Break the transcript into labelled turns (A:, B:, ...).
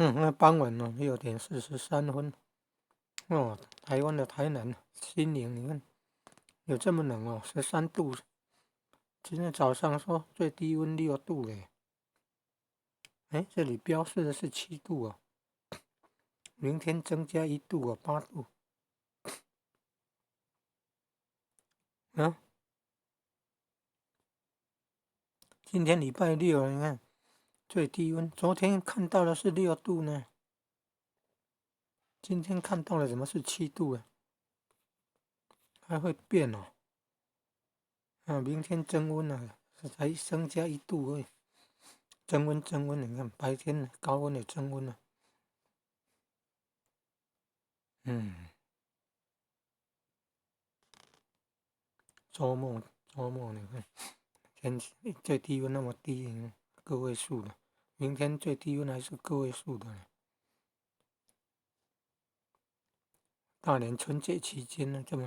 A: 那傍晚呢，6點43分，哦，台灣的台南、新營，你看有這麼冷哦，13度。今天早上說最低溫6度嘞，哎，這裡標示的是7度哦，明天增加1度哦，8度。啊，今天禮拜六，你看最低溫，昨天看到的是六度呢，今天看到了怎麼是七度啊？還會變哦。啊，明天增溫了，才增加1度而已。增溫增溫，你看白天高溫也增溫了。週末週末你看天氣最低溫那麼低，個位數的。明天最低溫還是個位數的。大年春節期間呢，這麼。